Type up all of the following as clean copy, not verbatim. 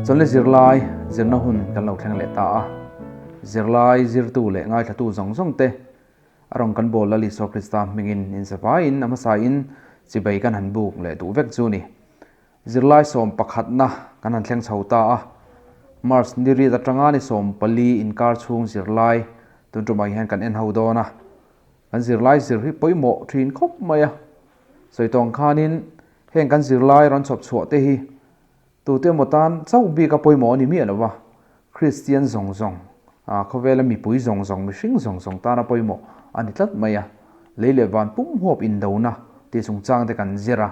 Chawlhni zirlai zirna hun kan lo thleng leh ta a, zirlai zirtu leh ngaithlatu zawng zawng te a rawn kan bawl Lal Isua Krista hmingin inzavaiin a hmasain chibai kan han buk leh duh vek chu ni. Zirlai sawm pakhatna kan han thleng chho ta a, March ni riat atanga ni 14 inkar chhung zirlai tun tumah hian kan en ho dawn a, kan zirlai zir hi pawimawh thin khawp mai a, sawi tawng khanin heng kan zirlai rawn chhawp chhuah te hi tute emaw tan chauh bik a pawimawh a ni miah lo va, Kristian zawng zawng, khawvela mipui zawng zawng, mihring zawng zawng tana pawimawh a ni tlat mai a, lei leh van pum huap indona tih chungchang te kan zir a,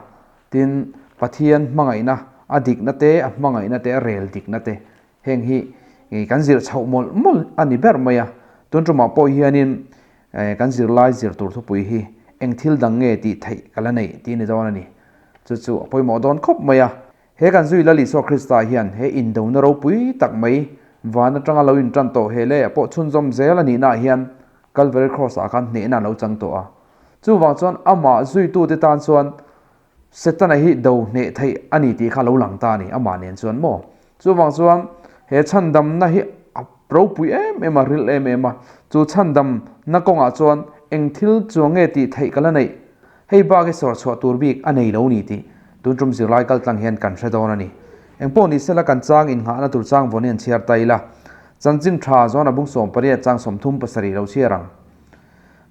Tin, Pathian hmangaihna, a dikna te, a hmangaihna te, a rel dikna te, heng hi kan zir chhoh mawlh mawlh a ni ber mai a. Tun tumah pawh hianin kan zirlai zir tur thupui hi eng thil dang nge tih theih ka la neih tih a ni dawn a ni. Chu chu a pawimawh dawn khawp mai a. He kan zui Lal Isua Krista hian he indona ropui tak mai van atanga lo intan tawh he leh pawh chhunzawm zel a nihnaah hian Calvary Cross ah khan hnehna a lo chang tawh a. Chuvang chuan amah zuitute tan chuan Setana hi do hneh theih a ni tih kha lo lang ta a ni, amah nen chuan maw? Chuvang chuan he chhandamna hi a ropui em em a, ril em em a, chu chhandamna kawngah chuan eng thil chuang nge tih theih ka la neih? Hei bak hi sawr chhuah tur bik a nei lo ni tih tun tum zirlai kal tlang hian kan hre dawn a ni. Engpawh ni sela kan chang innghahna tur chang vawn hi an chhiar ta ila, chanchin tha zawn a bung 18 chang 37 lo chhiar ang.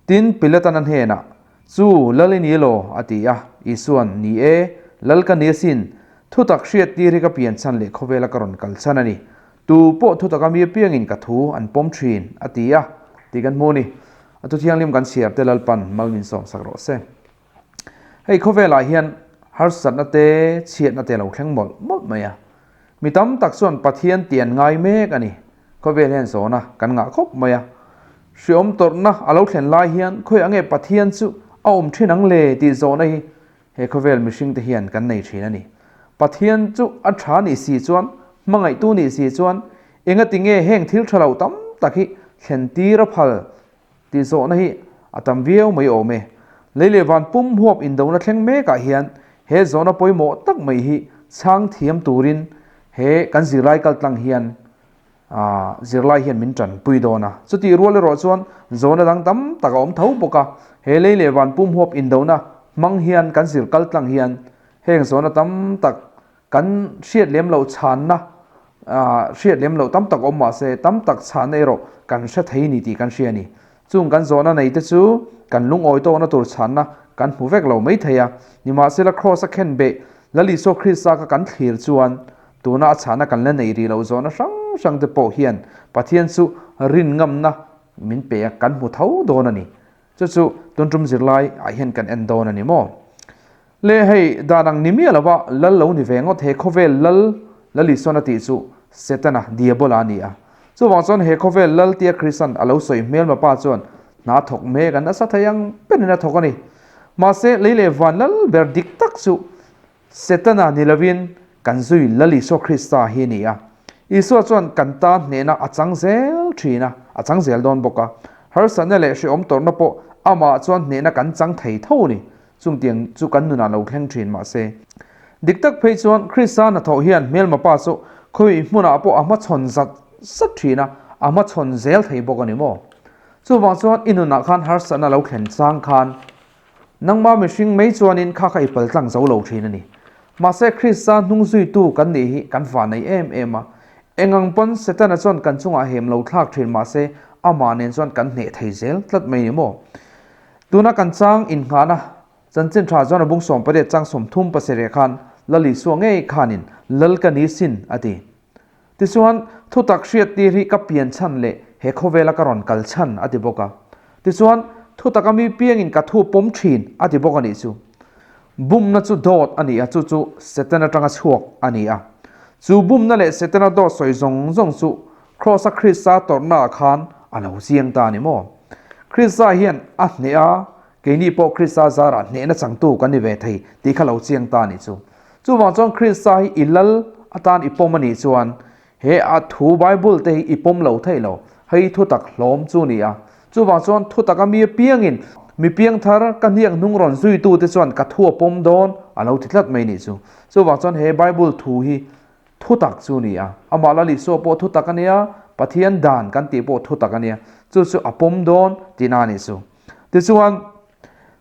Tin, Pilatan a hnenah, Chu, Lal i ni elaw? a ti a. Isua'n, Ni e, Lal ka ni asin. Thutak hriat tir hi ka pian chhan leh khawvela ka rawn kal chhan a ni. Tu pawh thutaka mi apiangin ka thu an pawm thin, a ti a, tih kan hmu a ni. A thu thianghlim kan chhiar te Lalpan mal min sawmsak rawh se. Hei khawvelah hian harsatna te, chhiatna te a lo thleng mawlh mawlh mai a. Mi tam tak chuan Pathian tih an ngai mek a ni. Khawvel hian zawhna kan ngah khawp mai a. Hriawm tawrhna a lo thlen lai hian khawiah nge Pathian chu a awm thin ang le tih zawhna hi he khawvel mihringte hian kan nei thin a ni. Pathian chu a tha nih si chuan, hmangaihtu nih si chuan engati nge heng thil tha lo tam tak hi thlen tir a phal tih zawhna hi a tam viau mai awm e. Lei leh van pum huap indona thleng mekah hian he zawhna pawimawh tak mai hi chhang thiam turin he kan zirlai kaltlang hian zirlai hian min tanpui dawn a. Chutih rual erawh chuan zawhna dang tam tak a awm tho bawk a, he lei leh van pum huap indona hmang hian kan zir kaltlang hian heng zawhna tam tak Kan hriat lem loh chhanna hriat lem loh tam tak awm mah se, tam tak chhanna erawh kan hre thei ni tih kan hria a ni. Chung kan zawhna nei te chu kan lungawi tawkna tur chhanna kan hmu vek lo mai thei a. Nimahsela Kraws a khen beh Lal Isua Krista kha kan thlir chuan tuna a chhanna kan la nei rih loh zawhna hrang hrang te pawh hian Pathian chu rin ngamna min pe a, kan hmu tho dawn a ni. Chu chu tun tum zirlai ah hian kan en dawn a ni maw? Le hei dan ang ni miah lova lal lo ni ve ngawt he khawvel lal Lal Isuan a tih chu Setana, Diabola a ni a. Chuvang chuan he khawvel lal tia Krista'n a lo sawi hmelma pa chuan hna thawk mek a nasa thei ang berin a thawk a ni. Mahse lei leh van lal ber dik tak chu Setana ni lovin kan zui Lal Isua Krista hi a ni a. Isua chuan kan tan hnehna a chang zel thin a, a chang zel dawn bawk a. Harsatna leh hrehawm tawrhna pawh amah chuan hnehna kan chang thei tho a ni. Chungtiang chu kan nunah lo thleng thin mahse. Dik tak phei chuan Krista hnathawh hian hmelma pa chu khawi hmunah pawh a hmachhawn zat zat thin a, a hmachhawn zel thei bawk a ni maw? Chuvang chuan i nunah khan harsatna lo thlen chang khan nangma mihring mai chuanin kha kha i pal tlang zo lo thin a ni. Mahse Krista hnung zuitu kan nih hi kan vah nei em em a, engang pawn Setana chuan kan chungah hem lo thlak thin mahse amah nen chuan kan hneh thei zel tlat mai ni maw? Tuna kan chang innghahna chanchin tha chuan a bung 18 chang 37 khan Lal Isua ngei khanin Lal ka ni sin a ti. Tichuan, thutak hriat tir hi ka pian chhan leh he khawvela ka rawn kal chhan a ti bawk a. Tichuan, thutaka mi piangin ka thu pawm thin a ti bawk a nih chu. Bumna chu dawt a ni a, chu chu Satan atanga chhuak a ni a. Chu bumna leh Setana dawt sawi zawng zawng chu Kraws-a Krista tawrhnaah khan a lo chiang ta a ni maw? Krista hian a hneh a, keini pawh Krista zarah hnehna changtu kan ni ve thei tih kha lo chiang ta a nih chu. Chuvang chuan Krista hi i lal atan i pawm a nih chuan he a thu Bible te hi i pawm lo theih lo, hei thutak hlawm chu a ni a. Chuvang chuan thutaka mi apiangin mi piangthar ka hniak hnung rawn zuitute chuan ka thu a pawm dawn a lo ti tlat mai a nih chu. Chuvang chuan he Bible thu hi. Thutak chu ni a. Amah Lal Isua pawh thutak a nia, Pathian dan kan tih pawh thutak a nia. Chu chu a pawm dawn tihna a nih chu. Tichuan,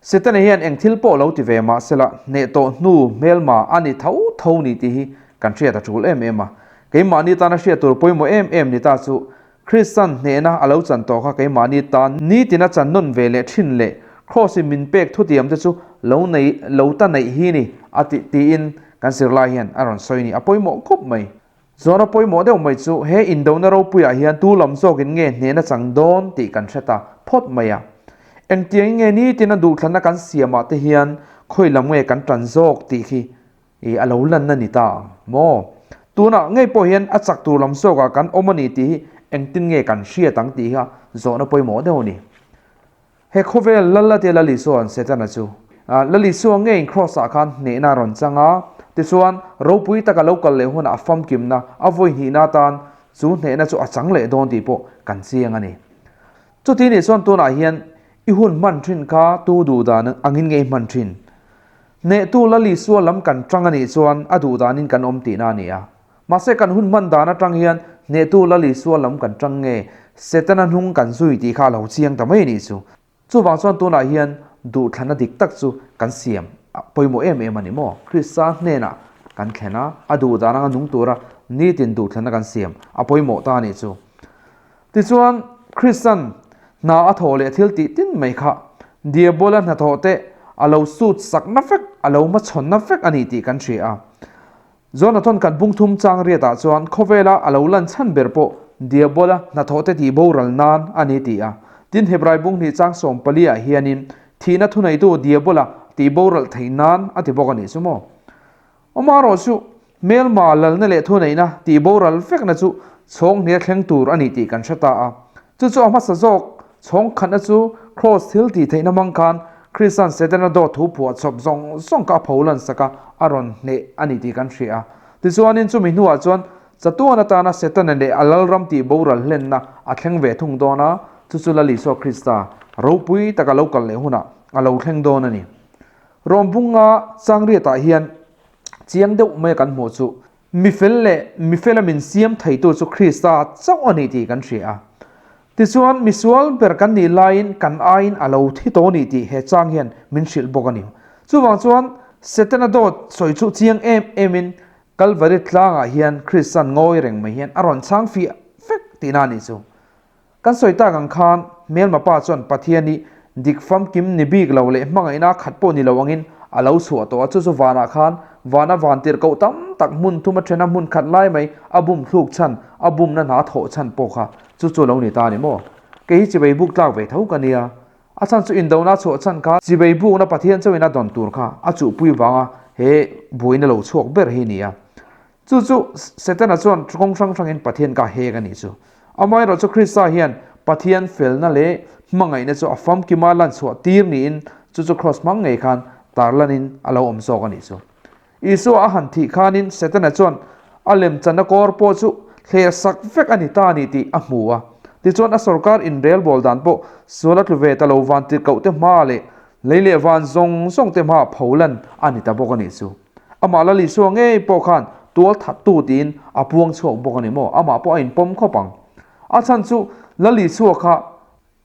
Setana hian eng thil pawh lo ti ve mah sela, hneh tawh hnu hmelma a ni tho tho ni tih hi kan hriat a tul em em a. Keimahni tana hriat tur pawimawh em em ni ta chu, Kristan hnehna a lo chan tawh kha keimahni tan nitin a chan nawn ve leh thin leh Kraws-in min pek thutiam te chu lo nei lo ta neih hi ni a ti tiin kan zirlai hian a rawn sawi ni. A pawimawh khawp mai. Zawhna pawimawh deuh mai chu he indona ropuiah hian tu lam zawkin nge hnehna chang dawn tih kan hre ta phawt mai a. Engtiangin nge nitin a duhthlanna kan siamah te hian khawi lam nge kan tan zawk tih khi I a lo lanna ni ta ang maw? Tunah ngei pawh hian a chak tur lam zawkah kan awm a ni tih hi engtin nge kan hriat ang tih kha zawhna pawimawh deuh a ni. He khawvel Lal a tia Lal Isua'n Setana chu Lal Isua ngeiin Kraws-ah khan hnehna a rawn chang a, tichuan ropui taka lo kal leh hunah a famkimna a vawi hnihna atan chu hnehna chu a chang leh dawn tih pawh kan chiang a ni. Chuti nih chuan tunah hian i hun hman thin kha tu duh dan angin nge i hman thin? Hnehtu Lal Isua lam kan tang a nih chuan a duh danin kan awm tihna a ni a. Mahse kan hun hman dan atang hian hnehtu Lal Isua lam kan tang nge Setana hnung kan zui tih kha a lo chiang ta mai a nih chu. Chuvang chuan tunah hian duhthlanna dik tak chu kan siam pawimawh em em a ni maw? Krista hnenah kan thlen a, a duh dan anga nung tura nitin duhthlanna kan siam a pawimawh ta a nih chu. Tichuan, Kristan hna a thawh leh thil tih tin mai kha Diabola hnathawh te a lo sut sakna vek, a lo hmachhawnna vek a ni tih kan hria a. Jonathan kan bung thum chang riatah chuan khawvela a lo lan chhan ber pawh Diabola hnathawh te tih boral nan a ni ti a. Tin, Hebrai bung hnih chang 14 ah hianin thihna thuneitu Diabola tih boral theih nan a ti bawk a nih chu maw? Amaherawh chu hmelma lalna leh thuneihna tih boral vekna chu chhawng hnia thleng tur a ni tih kan hre ta a. Chu chu a hmasa zawk chhawng khatna chu Kraws thil tih theihna hmang khan Krista'n Setana dawt thu phuah chawp zawng zawng kha a pho lan sak a, a rawn hneh a ni tih kan hria a. Tichuanin chumi hnuah chuan chatuan atana Setana leh a lalram tih boral hlenna a thleng ve thung dawn a, chu chu Lal Isua Krista ropui taka lo kal leh hunah a lo thleng dawn a ni. Rawngbunga changriatah hian chiang deuh maia kan hmuh chu mifel leh mifela min siam theitu chu Krista chauh a ni tih kan hria a. Tichuan, misual ber kan nih laiin kan aiin a lo thi tawh a ni tih he chang hian min hrilh bawk a ni. Chuvang chuan, Setana dawt sawi chu chiang em emin Kalvari tlangah hian Krista'n ngawi reng mai hian a rawn chhang fiah vek tihna a nih chu. Kan sawi tak ang khan hmelma pa chuan Pathian hi dik famkim ni bik lo leh hmangaihna khat pawh ni lo angin a lo chhuah tawh a, chu chu vanah khan vana van tirhkoh tam tak hmun thum a then a hmun khat lai mai a bum thluk chhan, a bumna hna thawh chhan pawh kha chu chu lo ni ta a ni maw? Kei hi chivei buk tlak ve tho ka nia. A chhan chu indona chhuah chhan kha chivei bukna Pathian chauhin a dawn tur kha a chuhpui vanga he buaina lo chhuak ber hi nia. Chu chu Setana chuan kawng hrang hrangin Pathian ka hek a nih chu. Amaherawh chu Krista hian Pathian felna leh hmangaihna chu a famkima lanchhuah tir niin chu chu kraws hmang ngei khan tarlanin a lo awm zawk a nih chu. Isua a han thih khanin Setana chuan a lemchanna kawr pawh chu thler sak vek a ni ta a ni tih a hmu a. Tichuan a sorkar inrelbawl dan pawh sual a tlu ve ta lo van tirhkohte hma leh lei leh van zawng zawngte hmaah pholan a ni ta bawk a nih chu. Amah Lal Isua ngei pawh khan tual thattu tiin a puang chhuak bawk a ni maw? Amah pawh a inpawm khawp ang. A chhan chu Lal Isua kha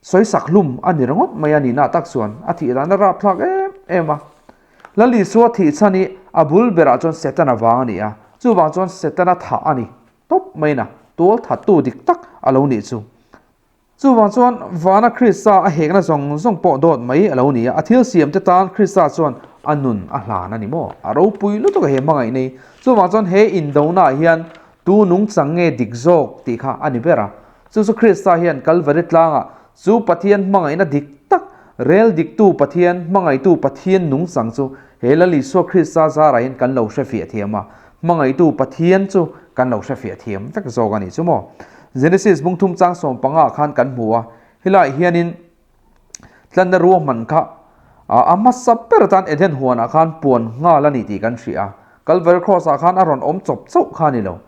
sawisak hlum a ni ringawt mai a nihna tak chuan a thih dan a rapthlak em em a. Lal Isua thih chhan hi a bul berah chuan Setana vang a ni a, chuvang chuan Setana thah a ni tawp mai na, tual thattu dik tak a lo nih chu. Chuvang chuan vana Krista a hekna zawng zawng pawh dawt mai a lo ni a, a thil siamte tan Krista chuan a nun a hlan a ni maw? A ropui lutuk a he hmangaih nei. Chuvang chuan he indonaah hian tu nungchang nge dik zawk tih kha a ni ber a. Chu chu Krista hian Kalvari tlangah chu Pathian hmangaihna dik tak, rel diktu Pathian, hmangaihtu Pathian nungchang chu he Lal Isua Krista zarah hian kan lo hrefiah thiam a, hmangaihtu Pathian chu kan lo hrefiah thiam vek zawk a ni chu maw? Genesis bung thum chang 15 ah khan kan hmu a, helaiah hianin tlanna ruahman kha a hmasa ber atan Eden huanah khan puan nghal a ni tih kan hria a, Calvary Cross ah khan a rawn awm chawp chauh kha a ni lo.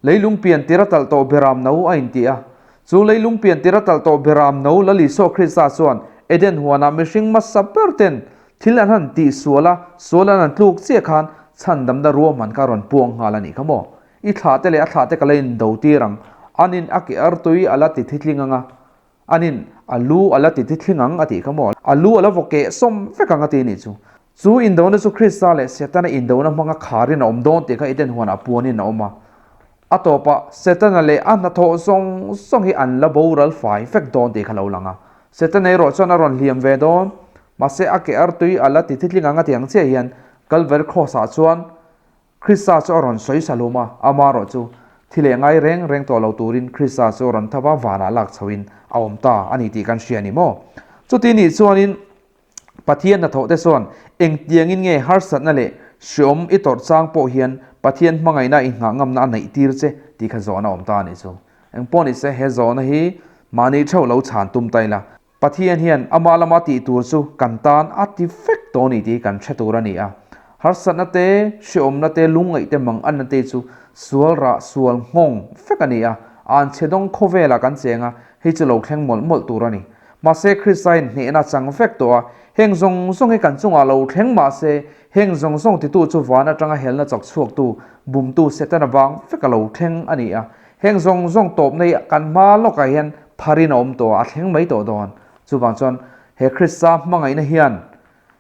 Leilung pian tir a talh tawh beram no a inti a, chu leilung pian tir a talh tawh beram no Lal Isua Krista chuan Eden huanah mihring hmasa ber ten thil an han tih sual a, sual an han tluk chiah khan chhandamna ruahman kha a rawn puang nghal a nih kha maw? I thlahte leh a thlahte ka la indo tir ang. Anin a ke artui a la ti thitling ang a, anin a lu a la ti thitling ang a tih kha maw? A lu a la vaw keh sawm vek ang a ti nih chu. Chu indona chu Krista leh Setana indona hmanga kharin a awm dawn tih kha Eden huanah puanin a awm a. A tawpah Setana leh a hnathawh zawng zawng hi an la boral fai vek dawn tih kha lo lang a. Setana erawh chuan a rawn hliam ve dawn. Mahse a ke artui a la ti thitling ang a ti ang chiah hian Kalvari Kraws-ah chuan Krista chu a rawn sawi salum a, amaherawh chu thi leh ngai reng reng tawh lo turin Krista chu a rawn tho va, vanah lak chhoin a awm ta a ni tih kan hria a ni maw? Chuti nih chuanin Pathian hnathawhte chuan engtiangin nge harsatna leh hreawm i tawrh chang pawh hian Pathian hmangaihna i nghah ngamna a neih tir che tih kha zawhna a awm ta a nih chu. Engpawh ni se he zawhna hi mahni theuh lo chhan tum ta ila, Pathian hian amah lama tih tur chu kan tan a ti vek tawh a ni tih kan hre tur a ni a. Harsatna te, hreawmna te, lungngaih te, manganna te chu sual rah sual nghawng vek a ni a. Anchhe dawng khawvelah kan cheng a, hei chu lo thleng mawlh mawlh tur a ni. Mahse Krista in hnehna chang vek tawh a, heng zawng zawng hi kan chungah lo thleng mahse heng zawng zawng titu chu van atanga helna chawk chhuaktu, bumtu Setana vang vek a lo thleng a ni a. Heng zawng zawng tawpna hi kan hma lawkah hian pharin a awm tawh a, a thleng mai tawh dawn. Chuvang chuan he Krista hmangaihna hian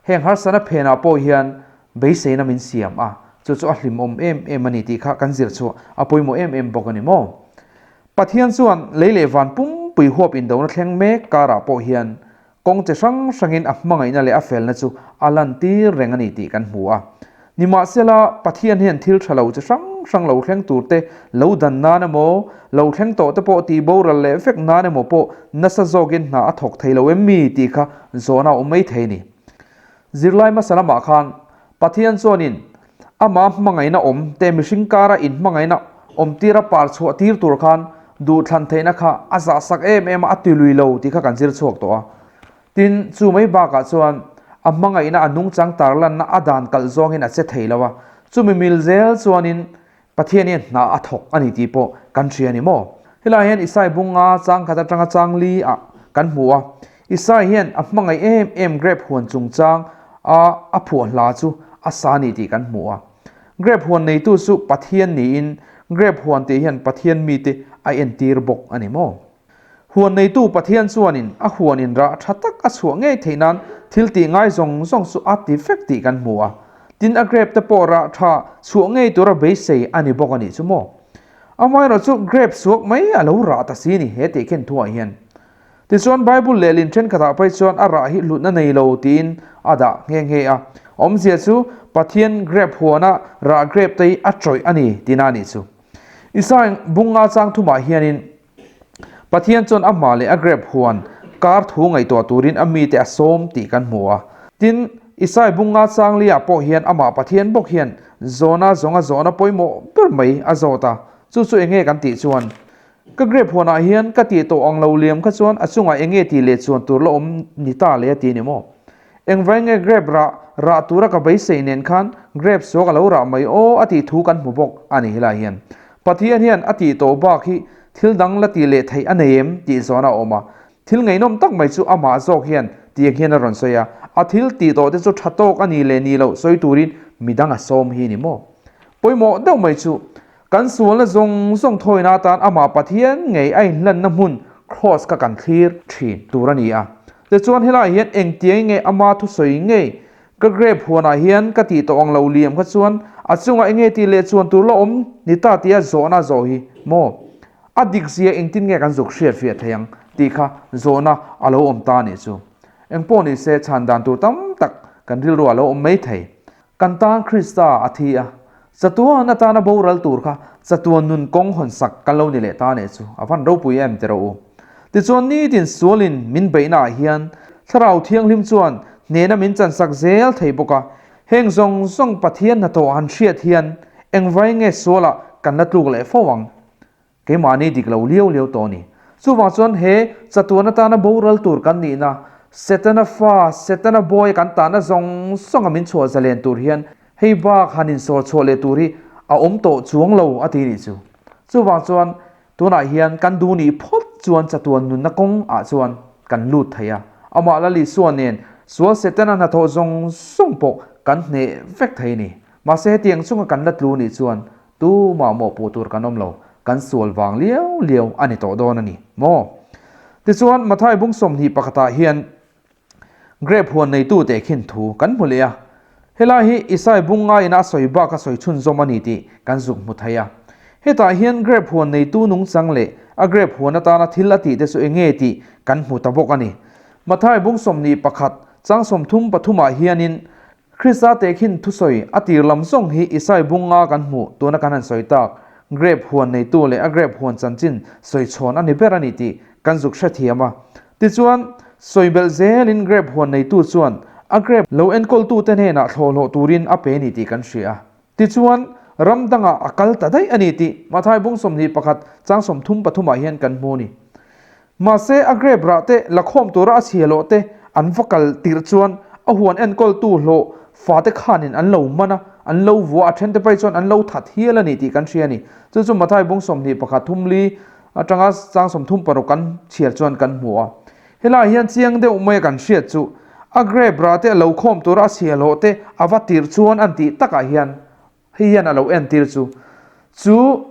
heng harsatna phenah pawh hian beiseina min siam a, chu chu a hlimawm em em a ni tih kha kan zir chhuah a pawimawh em em bawk a ni maw? Pathian chuan lei leh van pumpui huap indona thleng mek karah pawh hian kawng che hrang hrangin a hmangaihna leh a felna chu a lantir reng a ni tih kan hmu a. Nimahsela, Pathian hian thil tha lo che hrang hrang lo thleng turte lo dan nan emaw, lo thleng tawh te pawh tih boral leh vek nan emaw pawh nasa zawkin hna a thawk thei lo em mi tih kha zawhna a awm mai thei a ni. Zirlai hmasa lamah khan Pathian chuanin amah hmangaihna awm te mihring kara inhmangaihna awmtira par chhuah tir tur khan duhthlan theihna kha a zahsak em em a, a ti lui lo tih kha kan zir chhuak tawh a. Tin, chu mai bakah chuan a hmangaihna a nungchang tarlanna a dan kalh zawngin a che thei lo a, chumi mil zel chuanin Pathian hian hna a thawk a ni tih pawh kan hria a ni maw? Helaiah hian Isai bunga chang khat atanga chang li ah kan hmu a, Isai hian a hmangaih em em grape huan chungchang a a phuah hla chu a sa a ni tih kan hmu a. Grape huan neitu chu Pathian niin grape huan tih hian Pathian mite a entir bawk a ni maw? Huan neitu Pathian chuanin a huanin rah tha tak a chhuah ngei theih nan thil tih ngai zawng zawng chu a ti vek tih kan hmu a. Tin a grape te pawh rah tha chhuah ngei tura beisei a ni bawk a nih chu maw. Amaherawh chu grape suak mai a lo rah ta si ni he tih khen thuah hian. Tichuan Bible lehlin thenkhatah phei chuan a rah hi hlutna nei lo tiin a dah nghe nghe a. Awmzia chu Pathian grape huana rah grape te hi a tawih a ni tina a nih chu. Isai bunga chang thumah hianin Pathian chuan a hma leh a grep huan kar thu ngaihtuah turin a mite a sawm tih kan hmu a. Tin, Isai bunga changlia pawh hian amah Pathian bawk hian zawna zawnga zawhna pawimawh ber mai a zawt a. Chu chu enge kan tih chuan, Ka grep huanah hian ka tih tawh ang lo liam kha chuan a chungah enge tih leh chuan tur la awm ni ta le a ti ni maw? Engvai nge grep rah rah tura ka beisei nen khan grep suak a lo rah mai aw a tih thu kan hmu bawk a ni helai hian. Pathian hian a tih tawh bak hi thil dang la tih leh theih a nei em tih zawn a awm a. Thil ngaihnawm tak mai chu amah zawk hian tiang hian a rawn sawi a, a thil tih tawh te chu tha tawk a ni leh ni loh sawi turin midang a sawm hi ni maw? Pawimawh deuh mai chu kan sualna zawng zawng thawina atan amah Pathian ngei a inhlanna hmun Kraws kha kan thlir thin tur a ni a. Tichuan helaiah hian engtiang nge ama thusawi ngei Ka grape huanah hian ka tih tawh ang lo liam kha chuan a chungah enge tih leh chuan tur la awm ni ta tia zawhna zawh hi maw? A dik zia engtin nge kan zuk hriat fiah thei ang tih kha zawhna a lo awm ta nih chu. Engpawh ni se chhan dan tur tam tak kan rilru a lo awm mai thei. Kan tan Krista a thi a, chatuan atana boral tur kha chatuan nun kawng hawn sak kan lo ni leh ta nih chu a van ropui em ti rawh u. Tichuan nitin sualin min beihnaah hian Thlarau Thianghlim chuan hnehna min chansak zel thei bawk a, heng zawng zawng Pathian hnathawh han hriat hian engvai nge sualah kan la tluk leh fo ang? Keimahni dik lo liau liau tawh a ni. Chuvang chuan he chatuan atana boral tur kan nihna, Setana fa, Setana bawi kan tahna zawng zawnga min chhuah zalen tur hian hei bak han insawr chhuah leh tur hi a awm tawh chuang lo a ti nih chu. Chuvang chuan Tunah hian kan duh nih phawt chuan chatuan nunna kawng ah chuan kan lut thei a, amah Lalisua nen sual Setana hnathawh zawng zawng pawh kan hneh vek thei a ni. Mahse hetiang chunga kan la tlu nih chuan Tumah mawhpuh tur kan awm lo, kan sual vang liau liau a ni tawh dawn a ni maw? Tichuan, Mathai bung 20 pakhatah hian Grape huan neitu teh khin thu kan hmu leh a. Helai hi Isai bung ngaiin a sawi bak a sawi chhunzawm a ni tih kan zuk hmu thei a. Hetah hian grape huan neitu nungchang leh a grape huan atana thil a tih te chu enge tih kan hmu ta bawk a ni. Mathai bung 21 chang 30 pathumah hianin Krista tehkhin thusawi a tir lam zawng hi Isai bunga kan hmuh tuna kan han sawi tak grape huan neitu leh a grape huan chanchin sawi chhawn a ni ber a ni tih kan zuk hrethiam a. Tichuan, sawi belh zelin grape huan neitu chuan a grape lo enkawltute hnenah thlawhhlawh turin a pe ni tih kan hria a. Tichuan, ram dangah a kal ta daih a ni tih Mathai bung 21 chang 33 ah hian kan hmu a ni. Mahse, a grape rah te la khawm tura a chhia lawh te an va kal tirh chuan a huan enkawltu hlawh fate khanin an lo man a, an lo vua a, thente pai chuan an lo that hial a ni tih kan hria a ni. Chu chu Mathai bung 21 thum li atanga chang 36 kan chhiar chuan kan hmu a. Helaiah hian chiang deuh mai a kan hriat chu a grape rah te a lo khawm tura a chhia hlawh te a va tirh chuan an tih takah hian Hei hian a lo entir chu, chu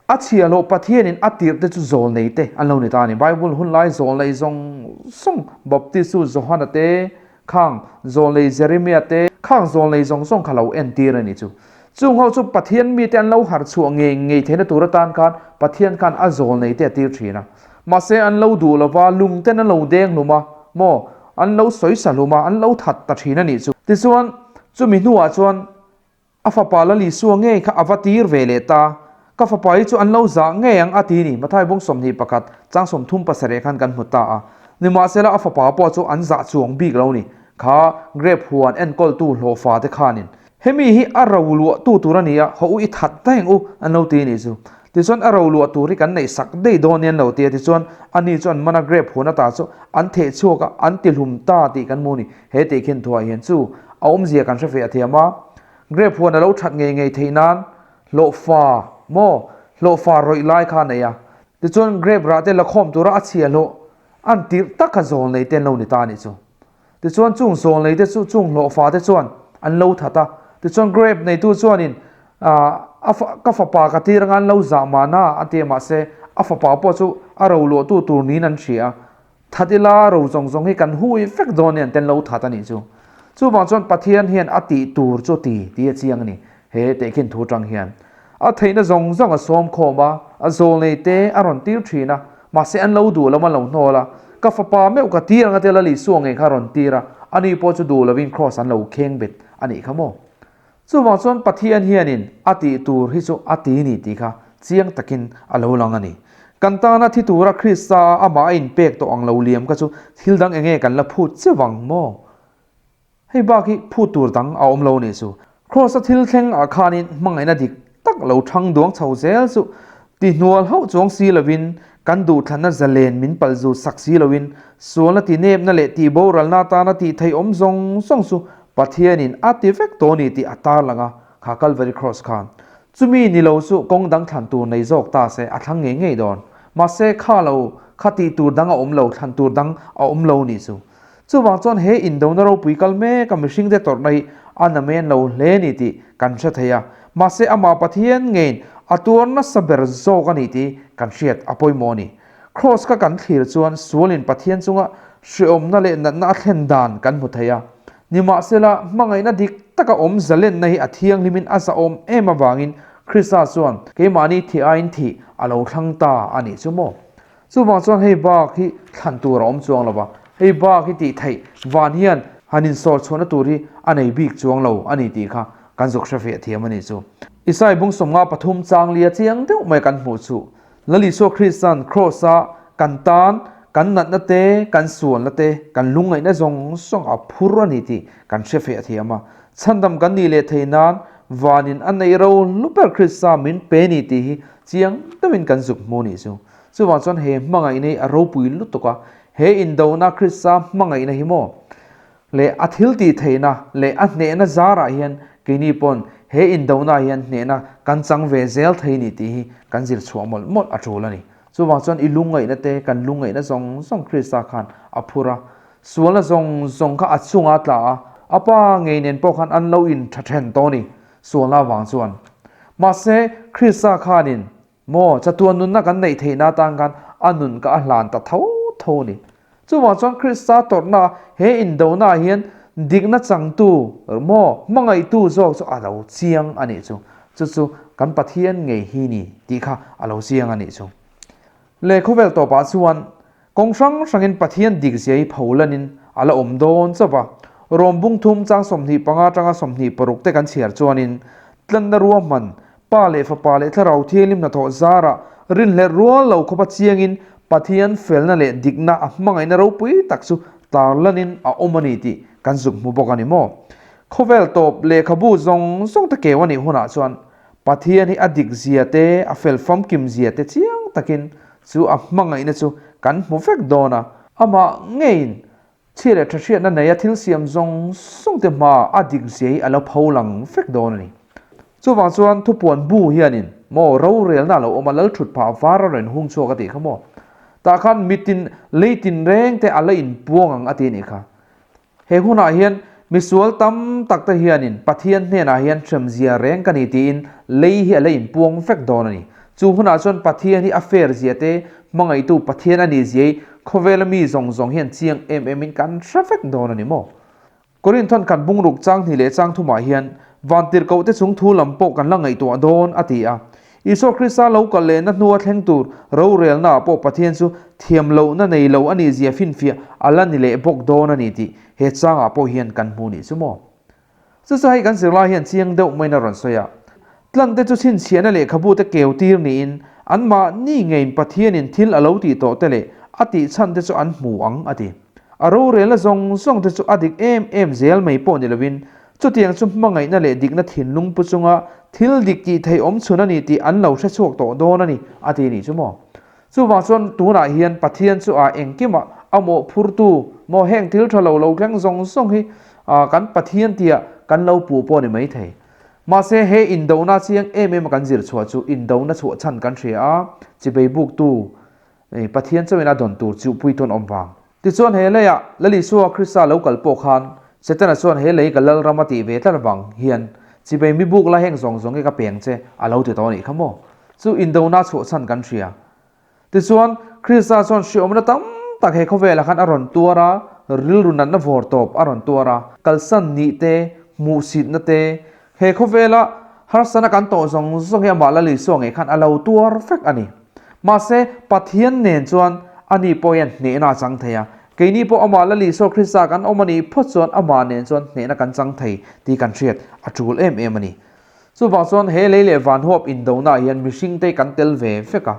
a chhiahhlawh Pathianin a tirh te chu zawlnei te an lo ni ta a ni. Bible hun lai zawlnei zawng zawng, Baptist chu Johana te, khang zawlnei Jeremia te, khang zawlnei zawng zawng kha lo entir a ni chu. Chung ho chu Pathian mite an lo harh chhuah ngei ngei theihna tur atan khan Pathian khan a zawlnei te a tir thin a. Mahse an lo duh lova, lung ten an lo deng hlum a, maw, an lo sawisa hlum a, an lo that ta thin a nih chu. Tichuan, chumi hnuah chuan A fapa Lal Isua ngei kha a va tir ve leh ta. Ka fapa hi chu an lo zah ngei ang a ti ni. Mathai bung 21 chang 37 khan kan hmu ta a. Nimahsela a fapa pawh chu an zah chuang bik lo ni. Kha grape huan enkawltu hlawhfa te khanin hemi hi a ro luah tu tur a ni a, haw u i that daih ang u an lo ti ni chu. Tichuan a ro luah tur hi kan neih sak daih dawn ni an lo ti a. Tichuan ani chu an mana grape huan ata chu an theh chhuak a, an ti hlum ta tih kan hmu ni. He tih khin thuah hian chu a awmzia kan hre feh thiam a, grape huan a lo that ngei ngei theih nan hlawhfa maw hlawhfa rawih lai kha a nei a, tichuan grape rah te la khawm tura a chhia hlawh an tirh tak kha zawl nei te an lo ni ta a nih chu. Tichuan chung zawl nei te chu chung hlawhfa te chuan an lo that a, tichuan grape neitu chuanin a ka fapa ka tir anga an lo zah mahna a ti a, mahse a fapa pawh chu a roluahtu tur niin an hria a. That ila ro zawng zawng hi kan hui vek dawn nen ten lo that a nih chu. Chuvang chuan Pathian hian a tih tur chu ti tih a chiang a ni. He tehkhin thu tang hian a theihna zawng zawng a sawm khawm a, a zawl nei te a rawn tir thin a, mahse an lo duh lo a lo hnawl a, ka fapa meuh ka tir anga te Lal Isua ngei kha a rawn tir a, ani pawh chu duh lovin kraws an lo kheng bet a nih kha maw. Chuvang chuan Pathian hianin a tih tur hi chu a ti ni tih kha chiang takin a lo lang a ni. Kan tana thi tura Krista a amah a inpek tawh ang lo liam kha chu thil dang enge kan la phut cheu ang maw? Hei bak hi phut tur dang a awm lo nih chu. Kraws-a thil thleng ah khanin hmangaihna dik tak lo thang duang chho zel chu ti hnual hauh chuang si lovin kan duhthlanna zalen min palzut sak si loin sualna tinepna leh tihboralna atana tih theih awm zawng zawng chu Pathianin a ti vek tawh ni tih a tarlang a, kha Calvary Cross khan. Chumi ni lo chu kawng dang thlan tur nei zawk ta se a thlang ngei ngei dawn. Mahse kha lo kha tih tur dang a awm lo, thlan tur dang a awm lo nih chu. Chuvang chuan he indona ropui kal mek a mihringte tawrhna hi a namen lo hle ni tih kan hre thei a. Mahse amah Pathian ngeiin a tuar nasa ber zawk a ni tih kan hriat a pawimawh a ni. Cross kha kan thlir chuan sualin Pathian chunga hreawmna leh natna a thlen dan kan hmu thei a. Nimahsela, hmangaihna dik taka awm zalenna hi a thianghlimin a zahawm em avangin Krista chuan keimahni thih aiin thih a lo thlang ta a nih chu maw? Chuvang chuan hei bak hi thlan tur a awm chuang lo va, hei bak hi tih theih van hian han insawr chhuahna tur hi a nei bik chuang lo a ni tih kha kan zuk hre fiah thiam a nih chu. Isai bung 53 chang lia chiang deuh mai kan hmuh chu Lal Isua Krista'n Kraws-a kan tan, kan natna te, kan sualna te, kan lungngaihna zawng zawng a phur a ni tih kan hre feh thiam a. Chhandam kan nih leh thei nan vanin a neih ro hlu ber Krista min pe ni tih hi chiang deuhin kan zuk hmu nih chu. Chuvang chuan he hmangaihna hi a ropui lutuk a, he indona Krista hmangaihna hi maw leh a thil tih theihna leh a hnehna zarah hian keini pawn he indona hian hnehna kan chang ve zel thei ni tih hi kan zir chhuah mawlh mawlh a tul a ni. Chuvang chuan i lungngaihna te kan lungngaihna zawng zawng Krista khan a phur a, sualna zawng zawng kha a chungah a tla a, a pa ngei nen pawh khan an lo in tha then tawh a ni, sualna avang chuan. Mahse, Krista khanin maw chatuan nunna kan neih theihna atan khan a nun kha a hlan ta tho tho a ni. Chuvang chuan Krista tawrhna he indonaah hian dikna changtu maw hmangaihtu zawk chu a lo chiang a nih chu. Chu chu kan Pathian ngei hi ni tih kha a lo chiang a nih chu. Leh khawvel tawpah chuan Kawng hrang hrangin Pathian dikzia hi pholanin a la awm dawn chauh va. Rom bung thum chang 25 atanga 26 te kan chhiar chuanin tlanna ruahman, Pa leh Fapa leh Thlarau Thianghlim hnathawh zarah rinhlelh rual lo khawpa chiangin Pathian felna leh dikna a hmangaihna ropui tak chu tarlanin a awm a ni tih kan zuk hmu bawk a ni maw? Khawvel tawp lehkhabu zawng zawng te keu a nih hunah chuan Pathian hi a dikzia te, a fel famkimzia te chiang takin chu a hmangaihna chu kan hmu vek dawn a. Amah ngeiin chhia leh tha hriatna neia thil siam zawng zawng te hmaa a dikzia hi a lo pho lang vek dawn a ni. Chuvang chuan thupuan bu hianin maw rorelna a lo awm a, lal thut phah var a rawn hung chhuak a tih kha maw? Tah khan mitin lei tinreng te a la inpuang ang a ti a nih kha. He hunah hian misual tam tak te hianin Pathian hnenah hian hremzia reng ka ni tiin lei hi a la inpuang vek dawn a ni. Chu hunah chuan Pathian hi a fair zia te, hmangaihtu Pathian a nih zia hi khawvela mi zawng zawng hian chiang em em in kan hre vek dawn a ni maw? Korinthon khat bungruk chang hnih leh chang thumah hian vantirhkoh te chung thu lam pawh kan la ngaihtuah dawn a ti a. Isua Krista lo kal lehna hnua thleng tur rorelnaah pawh Pathian chu thiam lohna nei lo a nih zia finfiah a la ni leh bawk dawn a ni tih he changah pawh hian kan hmu nih chu maw? Chu chu hei kan zirlai hian chiang deuh maiin a rawn sawi a. Tlante chu chhinchhiahna lehkhabu te keu tir niin anmahni ngeiin Pathianin thil a lo tih tawh te leh a tih chhan te chu an hmu ang a ti. A rorelna zawng zawng te chu a dik em em zel mai pawh ni lovin Chutiang chu hmangaihna leh dikna thinlung pu chunga thil dik tih theih awm chhun a ni tih an lo hre chhuak tawh dawn a ni, a ti nih chu maw? Chuvang chuan tunah hian Pathian chu a engkimah a mawhphurtu maw heng thil tha lo lo thleng zawng zawng hi kan Pathian tia kan lo puh pawh a ni maithei. Mahse he indona chiang em em a kan zir chhuah chu indona chhuah chhan kan hria a, chibei buktu Pathian chauhin a dawn tur chu puitun awm vang. Tichuan he leiah Lal Isua Krista lo kal pawh khan Setana chuan he lei ka Lalram a tih ve tlat avang hian chibei mi buk la heng zawng zawng hi ka peng che a lo ti tawh a nih kha maw? Chu indona chhuah chhan kan hria. Tichuan Krista chuan hriawmna tam tak he khawvelah khan a rawn tuar a, rilru natna vawr tawp a rawn tuar a, kalsan nih te, hmuhsitna te, he khawvela harsana kan tawh zawng zawng hi amah Lal Isua ngei khan a lo tuar vek a ni. Mahse, Pathian nen chuan ani pawh hian hnehna a chang thei a. Keini pawh amah Lal Isua Krista kan awm a nih phawt chuan amah nen chuan hnehna kan chang thei tih kan hriat a tul em em a ni. Chuvang chuan he lei leh van huap indonaah hian mihringte kan tel ve vek a.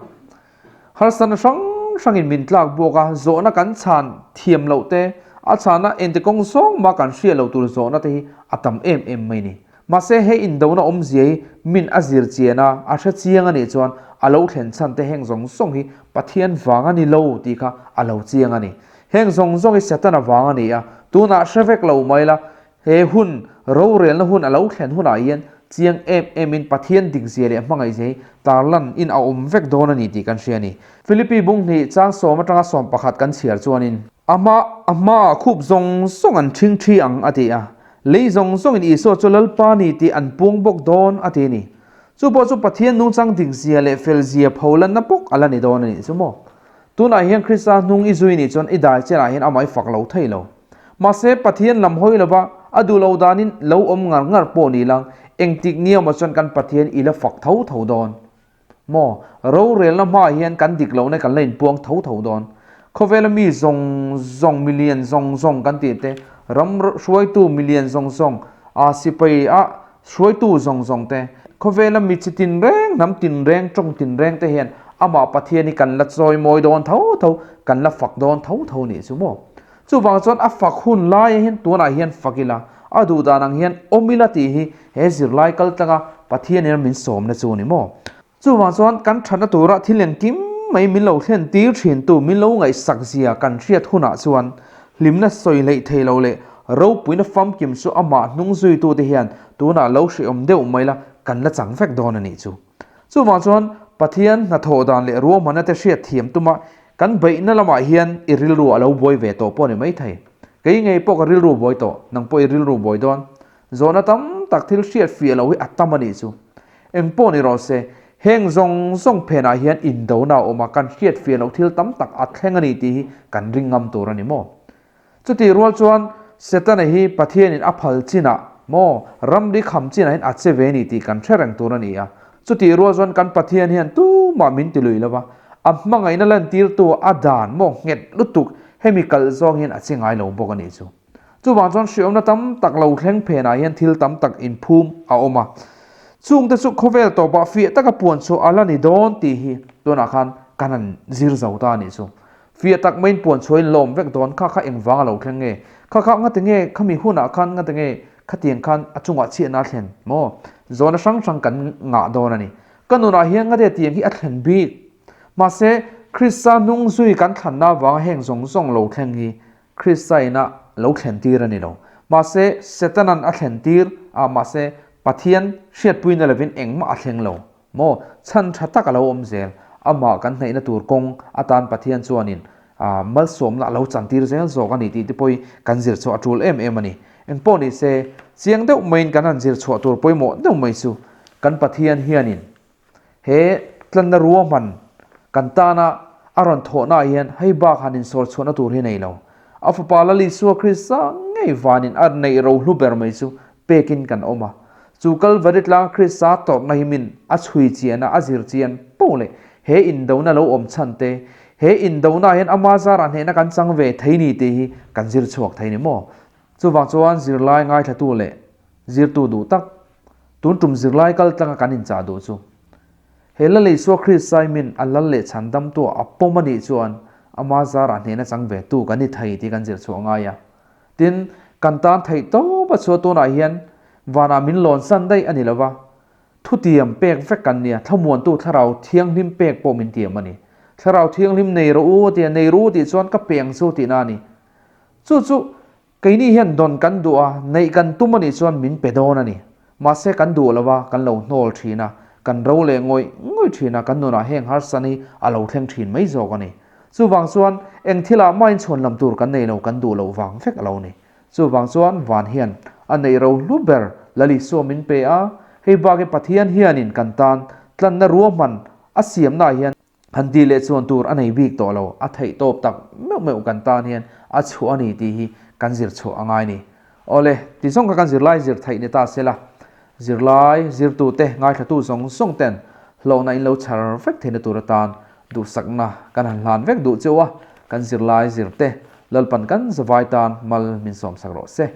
Harsatna hrang hrangin min tlak bawk a, zawhna kan chhan thiam loh te, a chhana ente kawng zawng mah kan hriat loh tur zawhna te hi a tam em em mai a ni. Mahse he indona awmzia hi min a zir chian a, a hre chiang a nih chuan a lo thlen chhan te heng zawng zawng hi Pathian vang a ni lo tih kha a lo chiang a ni. Heng zawng zawng hi Setana vang a ni a, tunah hre vek lo mai la, he hun, rorelna hun a lo thlen hunah hian chiang em em in Pathian dikzia leh hmangaihzia hi tarlan in a awm vek dawn a ni tih kan hria a ni. Philippi bung hnih chang sawm atanga 11 kan chhiar chuanin. A hma a hmaah khup zawng zawng an ṭhing ṭhi ang, a ti a. Lei zawng zawngin Isua chu Lalpa ni tih an puang bawk dawn, a ti a ni. Chu pawh chu Pathian nungchang dikzia leh felzia pholanna bawk a la ni dawn a nih chu maw? Tunah hian Krista hnung i zui nih chuan i dai chenah hian amah i fak lo thei lo. Mahse, Pathian lam hawi lova a duh lo danin lo awm ngar ngar pawh ni lang, engtik niawmah chuan kan Pathian i la fak tho tho dawn. Maw, rorelna hmaah hian kan dik lohna kan la inpuang tho tho dawn. Khawvela mi zawng zawng, milian zawng zawng kan tih te, ram hruaitu milian zawng zawng, aa sipai a hruaitu zawng zawng te, khawvela mi chi tinreng, hnam tinreng, tawng tinreng te hian amah Pathian hi kan la chawimawi dawn tho tho, kan la fak dawn tho tho nih chu maw. Chuvang chuan a fak hun lai hian tunah hian fak ila, a duh dan ang hian awm ila tih hi he zirlai kal tlanga Pathian in min sawmna chu a ni maw? Chuvang chuan kan thatna tura thil engkim mai min lo thlen tir thintu min lo ngaihsak zia kan hriat hunah chuan hlimna sawi hleih thei lo leh ropuina famkim chu amah hnung zuitute hian tunah lo hrehawm deuh mai la kan la chang vek dawn a nih chu. Chuvang chuan Pathian hnathawh dan leh ruahmanna te hriat thiam tuma kan beihna lamah hian i rilru a lo buai ve tawh pawh a ni maithei. Kei ngei pawh ka rilru buai tawh, nang pawh i rilru buai dawn. Zawhna tam tak thil hriat fiah loh hi a tam a nih chu. Eng pawh ni rawh se, heng zawng zawng phenah hian indona a awm a, kan hriat fiah loh thil tam tak a thleng a ni tih hi kan ring ngam tur a ni maw? Chutih rual chuan Setana hi Pathianin a phal chinah maw ramri kham chinah hian a che ve ni tih kan hre reng tur a ni a. Chutih rual chuan kan Pathian hian tumah min ti lui lova, a hmangaihna lantirtu a dan maw nghet lutuk hemi kalh zawng hian a che ngai lo bawk a nih chu. Chuvang chuan hriawmna tam tak lo thleng phenah hian thil tam tak inphum a awm a. Chungte chu khawvel tawpah fiah taka puan chhuah a la ni dawn tih hi tunah khan kan han zir zo ta a nih chu. Fiah tak maiin puan chhuah in lawm vek dawn kha kha engvang a lo thleng nge? Kha kha ngati nge khami hunah khan ngati nge khatiang khan a chungah chhiatna a thlen maw? Zawhna hrang hrang kan ngah dawn a ni. Ka nunah hian ngati tiang hi a thlen bik. Mahse, Krista hnung zui kan thlanna avanga heng zawng zawng lo thleng hi Krista ina lo thlen tir a ni lo. Mahse, Setanan a thlen tir a, mahse Pathian hriatpuina lovin engmah a thleng lo. Maw, chhan tha tak a lo awm zel. Amah kan hnaihna tur kawng atan Pathian chuanin malsawmna a lo chantir zel zawk a ni tih te pawhin kan zir chhuah a tul em em a ni. Engpawh ni se, chiang deuh maiin kan han zir chhuah tur pawimawh deuh mai chu kan Pathian hianin he tlanna ruahman kan tana a rawn thawhnaah hian hei bak han insawr chhuahna tur hi nei lo. A fapa Lal Isua Krista ngei vanin a neih rohlu ber mai chu pekin kan awm a. Chu Kalvari tlang Krista tawrhna hi min a chhui chian a, a zir chian poh leh he indona lo awm chhan te, he indona hian ama zarah hnehna kan chang ve thei ni tih hi kan zir chhuak thei ni maw? Chuvang chuan zirlai ngaithlatu leh zirtu duh tak, tun tum zirlai kal tlanga kan inchah duh chu, he Lal Isua Krista hi min a lal leh chhan damtuah a pawm a nih chuan ama zarah hnehna chang ve tu kan ni thei tih kan zir chhuah ngai a. Tin, kan tan theih tawp a chhuah tunah hian vanah min lawn san daih a ni lo va, thutiam pek vek kan nia, thlamuantu thlarau thianghlim pek pawh min tiam a ni. Thlarau thianghlim nei rawh u a ti a, nei rawh u tih chuan ka peng chu tihna a ni. Chu chu keini hian dawn kan duh a, neih kan tum a nih chuan min pe dawn a ni. Mahse kan duh lo va, kan lo hnawl thin a, kan ro leh ngawih ngawih thin a, kan nunah heng harsa ni a lo thleng thin mai zawk a ni. Chuvang chuan eng thilah mahin chhuan lam tur kan nei lo kan duh loh vang vek a lo ni. Chuvang chuan van hian a neih ro hlu ber Lal Isua min pe a, hei bak hi Pathian hianin kan tan tlanna ruahman a siamnaah hian han tih leh chuan tur a nei bik tawh lo, a theih tawp tak meuh meuh kan tan hian a chhuah a ni tih hi kan zir chhuah a ngai ni. Awle, ti zawng kha kan zirlai zir theih ni ta sela, zirlai zirtute ngaithlatu zawng zawng ten hlawhna in lo chhar vek theihna tur atan duhsakna kan han hlan vek duh cheu a, kan zirlai zirte Lalpan kan zavai tan mal min sawmsak rawh se.